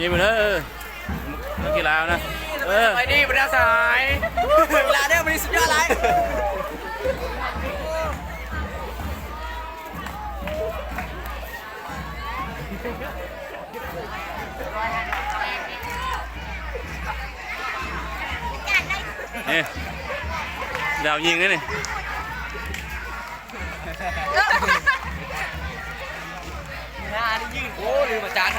ນີ້ມາເດີ ນັກກິລານະ ເອີ ໄປດີບັນດາສະຫາຍ ກິລາເດີ ມື້ນີ້ສຸດຍອດຫຼາຍ. ນີ້ ດາວຍິງເດ້ນີ້. ໂອ້ ລືມອາຈານ.